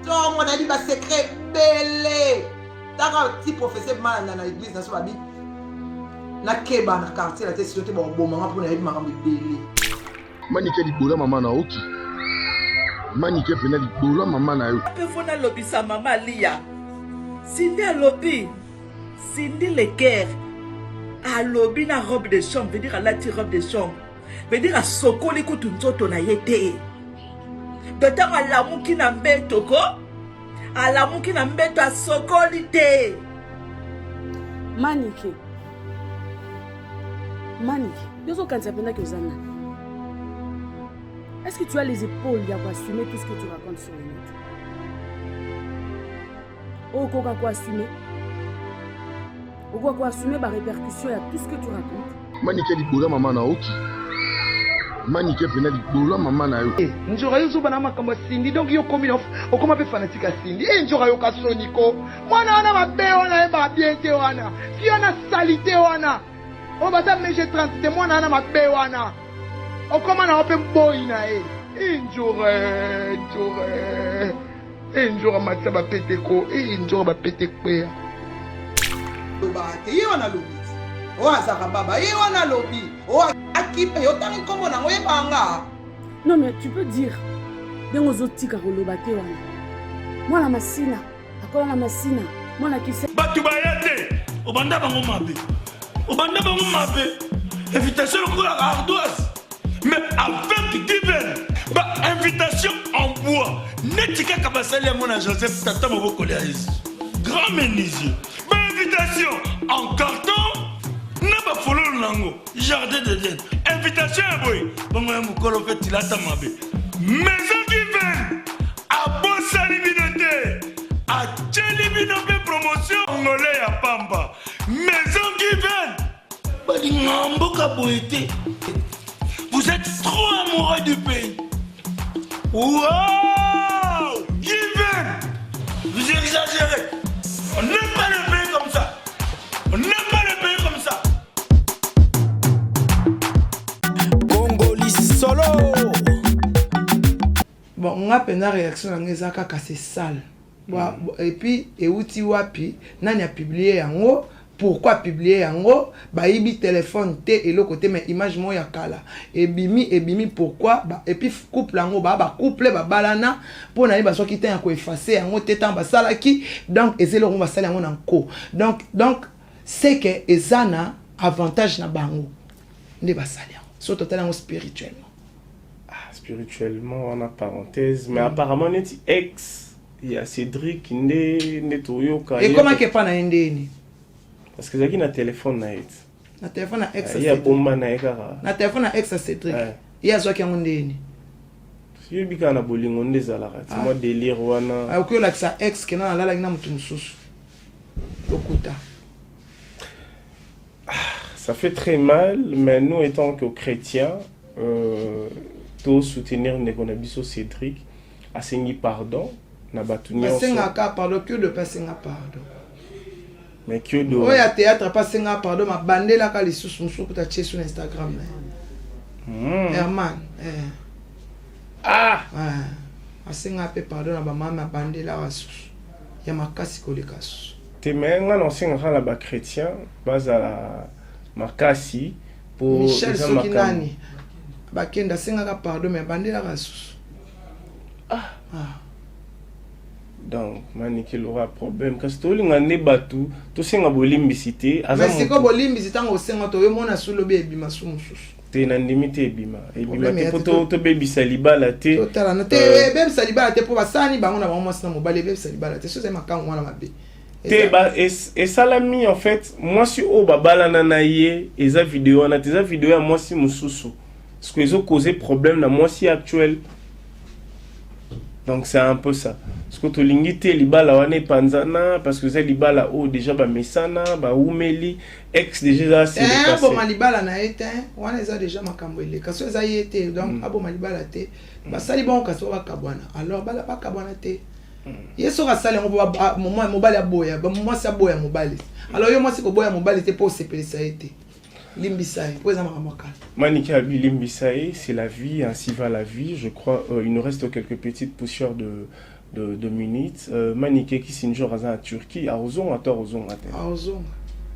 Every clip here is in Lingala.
Ntongo nayebi ba secret ebele. Taka ti professeur malanda na église na so babi nakeba na quartier na te sino te bakoboma nga mpo nayebi makambo ebele. Manike libola mama na oki manike pena libola mama na yo. Pe fo nalobisa mama Aliya. Cindy alobi Cindy le Caire alobi na robe de chambre veut dire alati robe de chambre veut dire asokoli kutu nzoto na ye te. Donc ntango alamuki na mbeto ko alamuki na mbeto asokoli te. Manike Manike yo ozokanisa mpenza ke oza nani? Est-ce que tu as les épaules ya koassumer tout ce que tu racontes sur le net? Okoka koassumer, okoka koassumer ba répercussions ya tout ce que tu racontes? Manike libola mama na oki manike pena libola mama na yo. Eh ndjora yo zoba na makambo ya Cindy donc yo okomi na okoma pe fanatique ya Cindy eh ndjora yoka soni ko mwana wana mabe wana ayebaka bien te wana fille wana salite wana oyo baza mege 30 te mwana wana mabe wana okoma na yo pe boyi na ye eh ndjora eh ndjora eh eh ndjora matisa ba pete ko eh ndjora ba pete kweya. Lobaka te ye wana alobi ti oyo azalaka baba ye wana alobi oyo akipe yo otangi nkombo nango oyebaka nga. Non mais tu peux dire ndenge ozotika koloba te wana mwana masina akola na masina mwana kise. Bato baya te obanda bango mabe obanda bango mabe invitation lokola ardoise mais avec given ba invitation en bois neti kaka basali yango na Joseph tata mobokoli ya Yesu grand menuisier ba invitation en carton na bafololo na yango jardin d'Eden invitation ya boye bongo ya mokolo mpe tilata mabe maison given abosani bino te atyeli bino mpe promotion ngole ya pamba maison given balingaka mboka boye te. Vous êtes trop amoureux du pays. Wow! Given! Vous exagérez. On n'aime pas le pays comme ça. On n'aime pas le pays comme ça. Congoli solo. Bon nga pena reaction na nga eza kaka c'est sale. Et puis ewuti wapi nani a publie yango pourquoi a publie yango bayibi telephone te eloko te mais image moko ya kala ebimi ebimi pourquoi ba et puis couple yango ba ba couple babalana mpo na ye bazwaki temps ya ko effacer yango te ntango basalaki donc eza eloko moko basali yango na nko donc donc c'est que eza na avantage na bango nde basali yango so totali yango spirituellement. Ah, spirituellement wana parenthèse mais apparemment neti ex ya Cédric nde nde toyoka ekomaki epa na ye ndeni parce que ezalaki na telefone na ye na telefone na ex ye abomba na ye kaka na telefone na ex ya Cédric eh. Ye azwaki yango ndeni yoyebi kaka na bolingo nde ezalaka ti mwa délire wana ah, okoki olakisa ex kena nalalaki na moto mosusu lokuta. Ah, ça fait très mal, mais nous étant que chrétiens, to soutenir ndeko na biso Cédric, asengi pardon na bato nyonso. Basengaka pardon, Kyodo mpe asenga pardon. Mais Kyodo oyo ya théâtre mpe asenga pardon, mabandelaka lisusu mosusu kuta tie su na Instagram na ye. Herman eh. Ah! Eh. Asenga mpe pardon na bamama, abandelaka susu ya makasi koleka susu. Te mais nga na osengaka na ba chretien bazala makasi po Michel eza soki makambo. Nani bakenda asengaka pardon mais abandelaka susu. Ah. Ah. Donc manike lora problème kasi tolinga nde bato tosenga bolimbisi te aza mais sikoyo moto bolimbisi ntango osenga to oyomona su lobi ebima su mosusu. Te nandimi te ebima ebima Problème te ya po te tobebisa libala te. Totala te ebebisa libala te mpo basani bango na bango mwasi na mobali ebebisa libala te so ezali makango wana mabe. Te ba esalami en fait mwasi oyo babalana na ye eza video wana te eza video ya mwasi mosusu parce que ezo causer problème na mwasi actuel donc c'est un peu ça parce que tolingi te libala wana epanzana parce que eza libala oyo déjà bamesana bawumeli ex déjà eza c'est Eh, le passé. Aboma libala na ye te wana eza déjà makambo eleka so eza ye te donc aboma libala te basali bango kasi po bakabwana alors bala bakabwana te ye soki asali yango po mobali aboya mwasi aboya mobali alors yo mwasi koboya mobali te mpo osepelisa ye te limbisa ye po eza makambo ya kala. Manike Abi limbisa ye, c'est la vie, ainsi va la vie. Je crois il nous reste quelques petites poussières de de, de minutes. Euh, Manike Kissinger aza na Turquie, akozonga to akozonga te? Akozonga.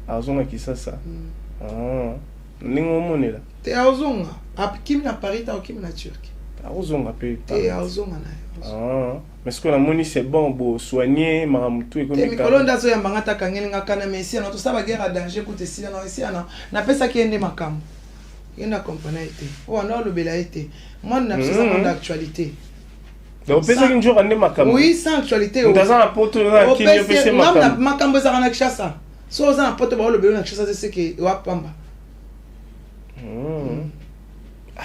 Akozonga Kisasa. Mm. Ah. Ndenge omonela. Te akozonga. Akimi na Paris te akimi na Turquie. Akozonga pe. Te akozonga na ye. Ah. Mais ce qu'on a moni c'est bon bo soigner makambo tout ekomi. Te mikolo nde azoyamba nga ta kangeli nga kana mais esi na tosala ba guerre à danger kutu esila na esi na napesaki ye nde makambo. Ye nde accompagna ye te. Oyo anda olobela ye te. Mwana na biso eza monde d'actualité. Donc opesaki njoka nde makambo. Oui, sans actualité. Moto aza na poto na kini opesi makambo. Makambo ezalaka na Kinshasa. So oza na poto baolobela na Kinshasa te seke wapamba. Hmm. Ah,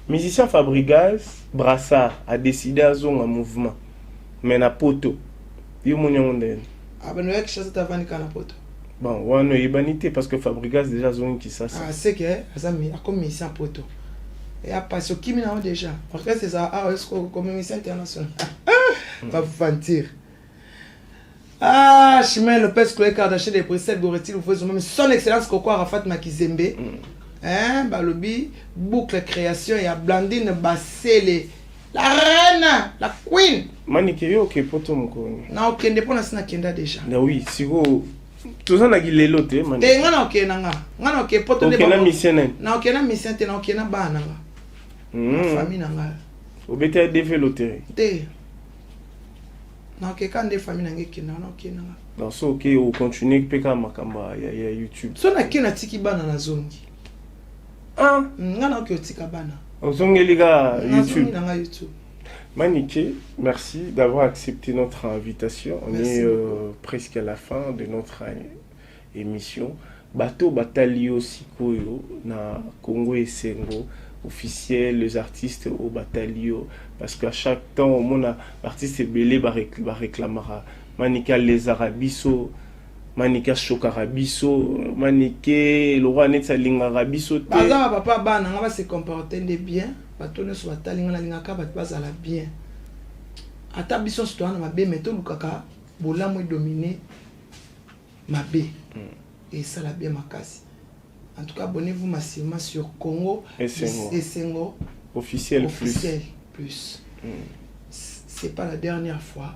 musicien Fabregas Brassard a décidé azonga mouvement mais na poto. Yo moni yango ndenge. Ah ben ya Kinshasa tavandi kaka na poto. Bon, wana oyebani te parce que Fabregas déjà azongi Kinshasa. Ah, c'est que aza akomi musicien poto. Ya pasi okimi na yo déjà. Orchestre eza ah est-ce que okomi musicien international. Ba ventir. Ah, Chimène Lopez, Chloé Kardashian de Bruxelles, Goretti Louvois, même son excellence Coco Arafat Makizembe. Hein, balobi, boucle création, il y a Blandine Bassele, la reine, la queen. Manike yo oke poto mokoni. Na okende pona sina kenda déjà. Na oui, siko toza na kilelo te Manike. Te nga na okende na nga. Nga na oke poto nde. Okenda mission nani? Na okenda mission te, na okenda bana na nga. Famille na nga. Obeta ya DV loterie. Te. Na okeka nde famille na nga ekenda na okenda nga. Donc so oke o continuer mpe kaka makambo ya, ya YouTube. So nake natiki bana nazongi. Ah. Nga na oke otika bana. Ozongeli kaka YouTube. Na nga YouTube. Maniké, merci d'avoir accepté notre invitation. On Merci est presque à la fin de notre émission. Bato Batalio Sikoyo na Congo Esengo officiel, les artistes au Batalio parce qu'à chaque temps au monde artiste ebele ba réclamera Maniké les Arabiso Maniké achokaka biso Maniké le roi neti alingaka biso te. Baza ba papa bana nga ba se comporter nde bien, bato nyonso batali nga nalingaka bato bazala bien. Ata biso nyonso toza na mabe mais tolukaka bolamu edomine mabe. Esala bien makasi. En tout cas, abonnez-vous massivement sur Congo Esengo. Esengo Officiel plus. Officiel plus. C'est pas la dernière fois.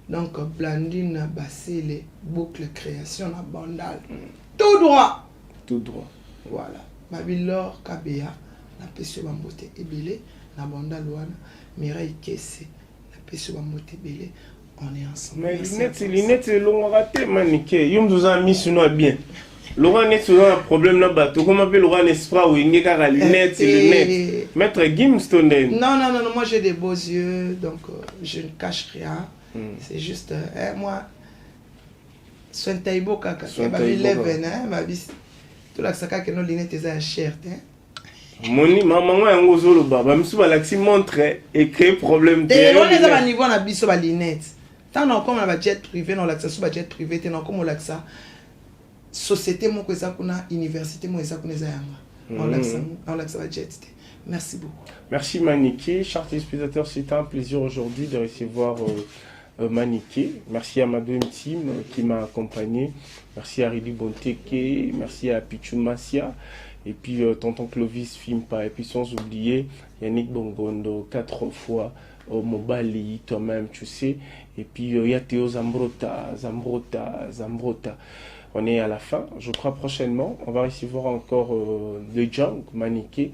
Donc Blandine Bassele, boucle création na Bandal. Tout droit. Tout droit. Voilà. Babilor Kabea, na pesi bambote ebele na Bandal wana. Mireille Kesse, na pesi bambote ebele. On est ensemble. Mais Merci lunette, à tous. lunette elongwaka te Manike. Yo moto oza misu no ya bien. Laurent neti oza na problème na bato okoma mpe Laurent Esprit wenge kaka lunette Eh, lunette. Maître Gims to ndeni. Non, non, non, non, moi j'ai des beaux yeux, donc je ne cache rien. C'est juste, hein, moi, Soin Taibo kaka, Soin babi Taibo 11, hein, babi, tolakisa kaka no lunette eza ya cher te. Moni mama ngo yango ozoloba bamisu balakisi montre ecrée problème te. Te wana eza baniveau na biso balinette. Ntango na okoma na bajet privé, na olakisa so bajet privé te, na okoma olakisa société moko eza kuna, université moko eza kuna eza yanga. Na olakisa bajet te. Merci beaucoup. Merci Maniké. Chers téléspectateurs, c'est un plaisir aujourd'hui de recevoir Maniké. Merci à ma deuxième team qui m'a accompagné. Merci à Ridi Bonteke. Merci à Pichu Massia. Et puis tonton Clovis Fimpa. Et puis sans oublier Yannick Bongondo, 4 fois au Mobali, toi-même tu sais. Et puis il y a Théo Zambrota, Zambrota, Zambrota. On est à la fin. Je crois prochainement, on va recevoir encore le Junk Maniké.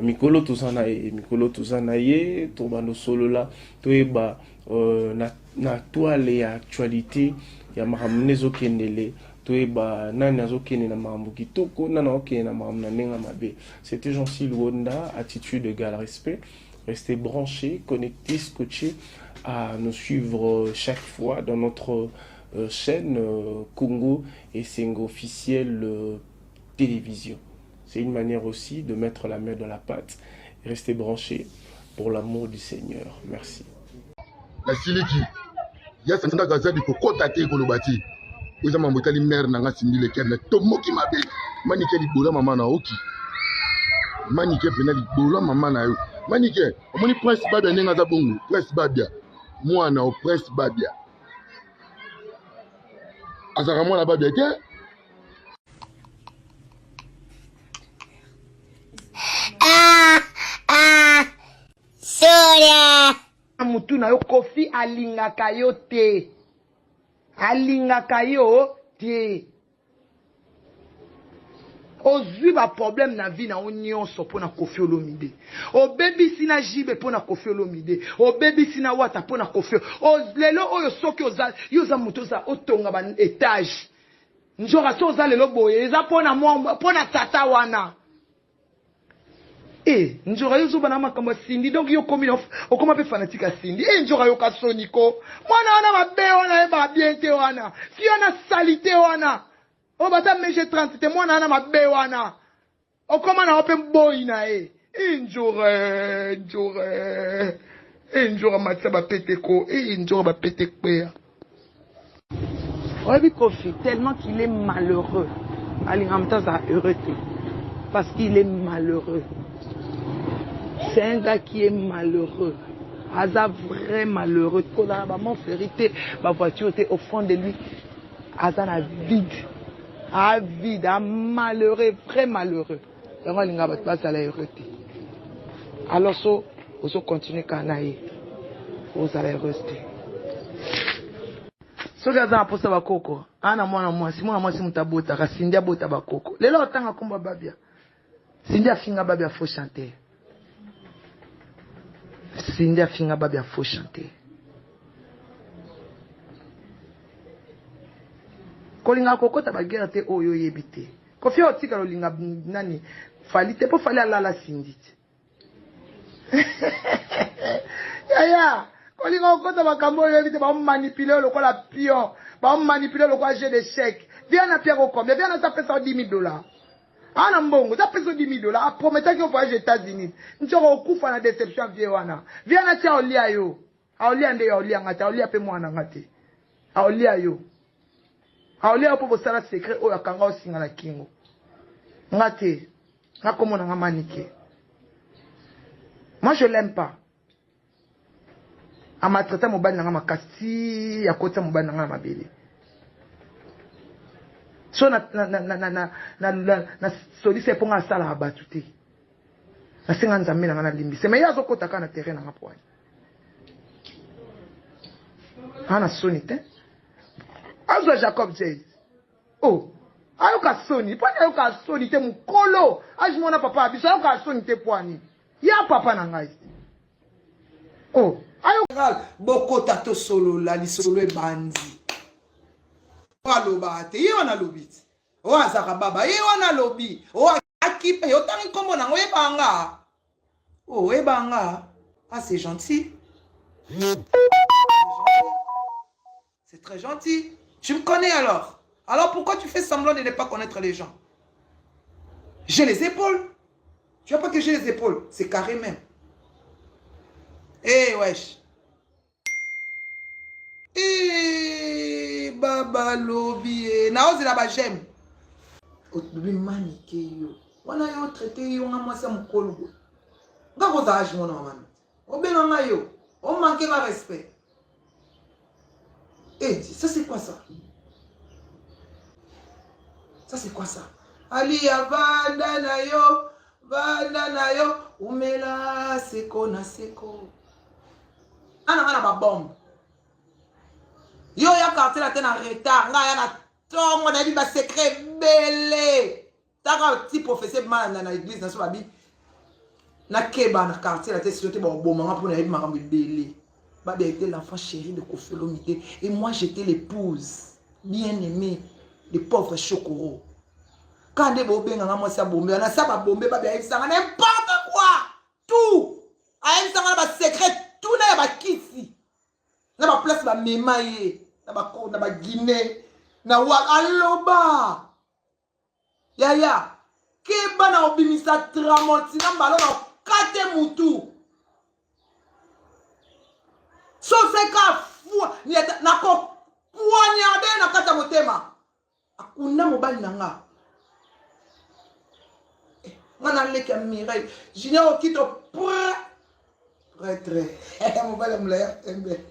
Mikolo tozana ye, mikolo tozana ye, tobando solola, toyeba na toile ya actualité ya makambo nde ezokendele, toyeba nani azokende na makambo kitoko, nani azokende na makambo na ndenge ya mabe. C'était Jean-Cyl Wonda, attitude égale respect. Restez branchés, connectés, scotchés à nous suivre chaque fois dans notre chaîne Congo Esengo officiel télévision. C'est une manière aussi de mettre la main dans la pâte. Restez branchés pour l'amour du Seigneur. Merci. La siliki, ya sanda gaza di kokota te koloba te. Oza mambo etali mère na nga Cindy Leker na tomoki mabe. Manike libola mama na oki. Manike pena libola mama na yo. Manike, omoni Prince Babia ndenge aza bongo. Prince Babia. Mwana o Prince Babia. Azaka mwana Babia te. Ah, ah, soda. Mutu na yo Koffi alingaka yo te. Alingaka yo te. Ozui ba problème na vie na yo nyonso mpo na Koffi Olomide. Obebisi na JB mpo na Koffi Olomide. Obebisi na Wata mpo na Koffi. O, lelo oyo soki oza yo oza moto oza otonga ba etage. Nzoka so oza lelo boye eza mpo na mwa mpo na tata wana. Eh, nzora yo zoba na makambo ya Cindy donc yo okomi na okoma pe fanatique ya Cindy. Eh, nzora yoka soni ko. Mwana wana mabe wana ayebaka bien te wana. Fille wana salite wana. Oyo bata mege 30 te mwana wana mabe wana. Okoma na yo pe boyi na ye. Eh, nzora, eh, nzora. Eh, eh nzora matisa ba pete ko. Eh, nzora ba pete kpeya. Oyebi Koffi tellement qu'il est malheureux alingaka moto azala heureux te parce qu'il est malheureux c'est un gars qui est malheureux aza vrai malheureux kozala ba Montfleury te ba voiture te au fond de lui aza na vide a vide a malheureux vrai malheureux yango alingaka bato bazala heureux te alors so ozo continuer kaka na ye ozala heureuse te soki aza na mposa bakoko aa na mwana mwasi mwana mwasi moto abotaka sindi abota bakoko lelo otanga nkombo babia sindi afinga babia faux chanteur sindi afinga babia faux chanteur kolingaka kokota baguerre te oyo oyebi te Koffi otikala olinga nani Fally te po Fally alala Cindy te. Yaya kolinga kokota makambo oyo oyebi te ba manipuler yo lokola pion ba manipuler yo lokola jeu d'échec. Viens na pierre combien? Viens na sa pesa 10 000 dollars. Ana mbongo, za pesa 10 000 dollars. Aprometaki yo voyage États-Unis. Ntsoko okufa na déception vie wana. Viens na tia olia yo. Aolia nde yo aolia nga te, aolia pe mwana nga te. Aolia yo. Aolia yo po bosala secret oyo akanga yo singa na kingo. Nga te. Nga kombo na nga Manike. Moi je l'aime pas. A maltraiter mobali na nga makasi ti akotisa mobali na nga na mabele. So na na na na na na na na solisa mpo nga asalaka bato te. Nasenga Nzambe na nga nalimbisa. Mais ye azokota kaka na terrain na nga po wani. Ana soni te. Azwa Jacob Jay. Oh, ayoka soni. Pwani ayoka soni te mukolo. Age mwana papa biso ayoka soni te pwani. Ya papa na ngai. Oh, ayoka bokota tosolola lisolo ebandi. Aloba te, ye wana alobi te. Oyo azaka baba, ye wana alobi. Oyo akipe, otangi nkombo nango oyeba nga. Oh, oyeba nga. Ah, c'est gentil. C'est très gentil. Tu me connais alors. Alors pourquoi tu fais semblant de ne pas connaître les gens J'ai les épaules. Tu vois pas que j'ai les épaules C'est carré même. Eh hey, wesh. Eh, baba lobi eh. Naozela ba j'aime. Olobi manike yo. Wana yo traité yo nga mwasi ya mokolo boye. Nga kozala age mwana mama. Obenga nga yo. O manquer nga respect. Eh, ça c'est quoi ça? Ça c'est quoi ça? Alia vanda na yo, vanda na yo, umela seko na seko. Ana nga na ba bombe. Yo ya quartier la te na retard, nga ya na tongo na yebi ba secret ebele. Taka ti professeur bima na église na so babi nakeba na quartier la te sino te bakoboma nga mpo nayebi makambo ebele. Babia était l'enfant chéri de Koffi Olomide et moi j'étais l'épouse bien aimée de pauvre Chokoro. Quand nde bobenga nga mwasi ya bombe wana sa babombe babia ayebisanga n'importe quoi tout ayebisanga na basecret tout na ya bakisi na baplace bamema ye na baguinée na wa aloba Yaya, keba na obimisa tramontina mbala na okate mutu. Soseka fua nako poignarde na kati ya motema. Akunda mobali na nga. Eh, nga na leki ya Mireille. Junior Okito pre prêtre. Mobali ya molai ya pembe.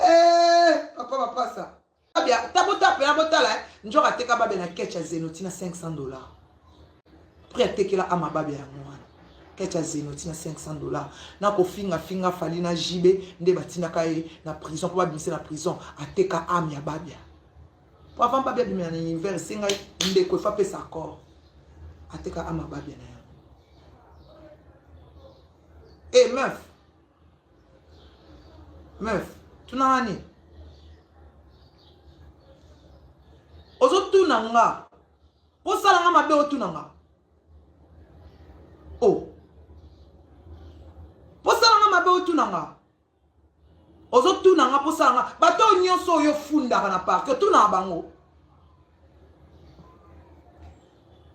Eh, papa bapasa. Babia, ta botala pena botala eh. Njoka ateka Babia na ketch ya Zenoti na 500 dollars. Prix atekela ama Babia yango wana. Ketch ya Zenoti na 500 dollars na kofinga finga Fally na JB nde batindaka ye na prison mpo babimisa na prison ateka ame ya Babia mpo avant Babia abimela na univers esengai ndeko efa apesa accord ateka ame ya Babia na yango e eh, meuf meuf tunanga nini ozotuna nga osala nga mabe otuna nga oh posala nga mabe otuna nga ozotuna nga posala nga bato oyo nyonso oyo ofundaka na parke otunaka bango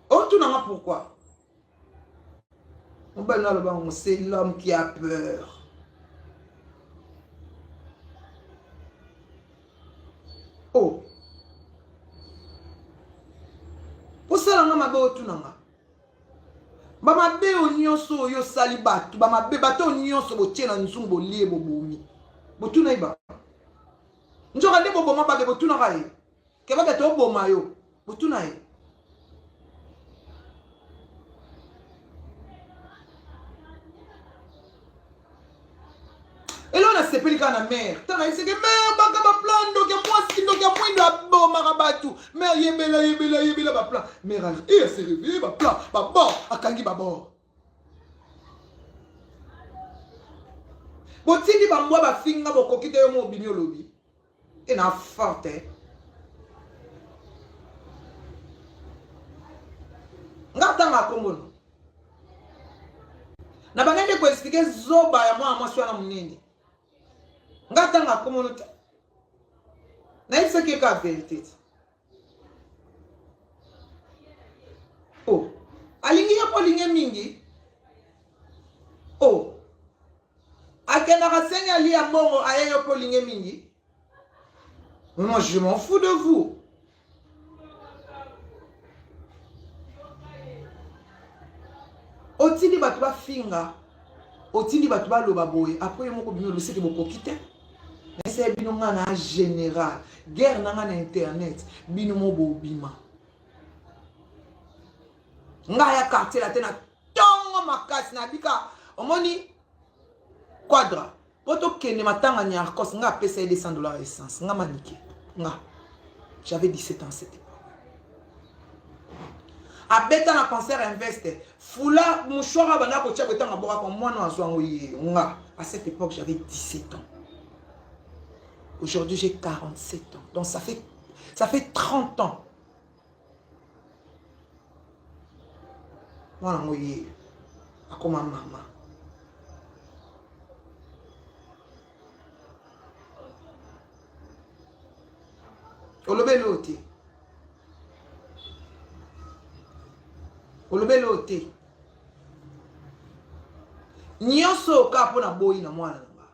otuna nga pourquoi mobali na aloba yango c'est l'homme qui a peur oh osala nga mabe otuna nga bamabe oyo nyonso oyo osali bato bamabe bato oyo nyonso botie na nzungu bolie bobomi botuna ye ba nzoka nde boboma babe botunaka ye ke babe toboma yo botuna ye eloko nasepeli kaka na mare ntango ayebisaki mare baka baplan ndoki ya mwasi ndoki ya mwindo abomaka bato mare yebela yebela yebela baplan mare e ase réveille baplan babord akangi babord botindi bambwa bafinga bokoki te yo mo obimi olobi e na forte nga ntanga akombono na banda nde koexplike zoba ya mwana mwasi wana monene nga ntanga akomono te nayebisaki ye kaka verité te o oh. alingi ye mpo olinge mingi o oh. akendaka sengi alia mbongo aye yo mpo olinge mingi moi je m'en fous de vous otindi bato bafinga otindi bato baloba boye apres yo moko bino loseke bokoki te naesaya bino ngai na général guerre na ngai na internet bino mo bobima ngai ya quartier la te na ntongo makasi nabika omoni quadra Po tokende matanga Niarcos nga apesa ye 200 dollars essence nga manike nga j'avais 17 ans cette époque abeta na concert investe fula mouchoir abanda kotia boye ntango abwakaka mwana azwa yango ye nga à cette époque j'avais 17 ans aujourd'hui j'ai 47 ans donc ça fait ça fait 30 ans mwana yango ye akoma mama olobeli oyo te olobeli oyo te nyonso oyo kaka mpo na boyi na mwana na nga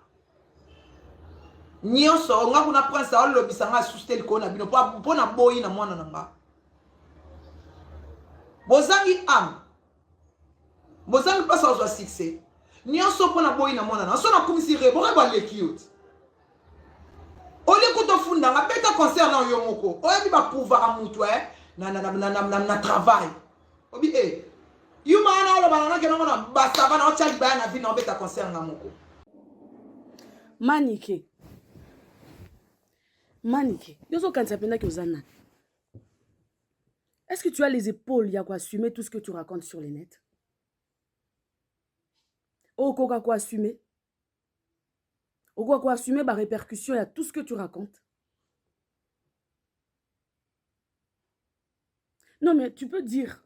nyonso nga kuna prince aolobisa nga asusu te likolo na bino mpo na boyi na mwana na nga bozangi ame bozangi mpasi azwa succès nyonso mpo na boyi na mwana na so nakumisi rebo rebo aleki yo te olie kuta ofunda nga beta concert na yo moko oyebi baprouvaka motu eh, na, na, na, na, na, na, na travail obi e eh, yuma wana oloba na nake nango na basava na otya libaya na vie na obeta concert nga moko manike manike yo ozokanisa mpenza ke oza nani est ce que tu as les épaules ya koassumer tout ce que tu racontes sur les net okoka koassumer okoka koassumer barépercussion ya tout ce que tu racontes non mais tu peux dire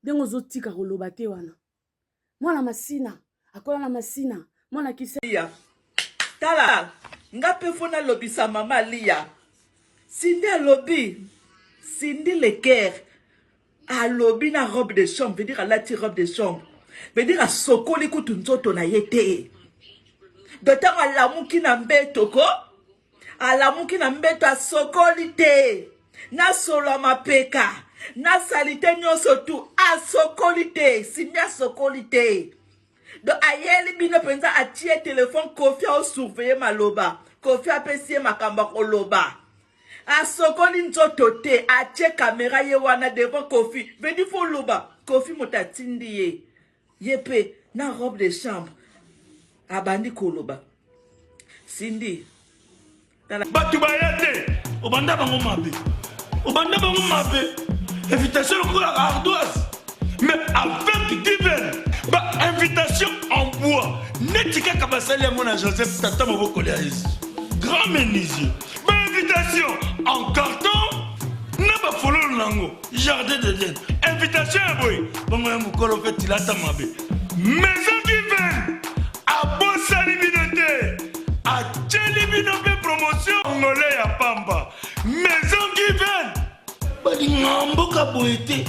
ndenge ozotika koloba te wana mwana masina akola na masina mwana kisa tala nga mpe fo nalobisa mama liya sindi alobi sindi leker alobi na robe de chambre veut dire alati robe de chambre veut dire asokoli kutu nzoto na ye te do ntango alamuki na mbeto ko alamuki na mbeto asokoli te na solo ya mapeka na salite nyonso tu asokoli te sindi asokoli te donc ayeli bino mpenza atie telefone kofi aosurveille maloba kofi apesi ye makambo ya koloba asokoli nzoto te atie kamera ye wana devant kofi vedi fo loba kofi moto atindi ye ye mpe. Na robe de chambre abandi koloba. Cindy tala. Bato baya te, obanda bango mabe, obanda bango mabe. Invitation lokola ardoise, mais avec Given, ba invitation en bois. Neti kaka basali yango na Joseph tata mobokoli ya Yesu. Grand menuisier. Ba invitation en carton na ba fololo nango jardin d'Eden. Invitation ya boye bongo ya mokolo mpe tilata mabe. Maison Given abosani bino te, atieli bino mpe promotion ngole ya pamba. Maison Given balinga mboka boye te.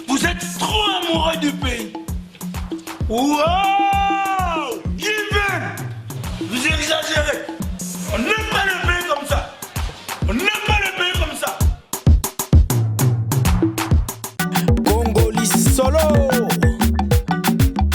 Vous êtes trop amoureux du pays. Wow! Given! Vous exagérez. On est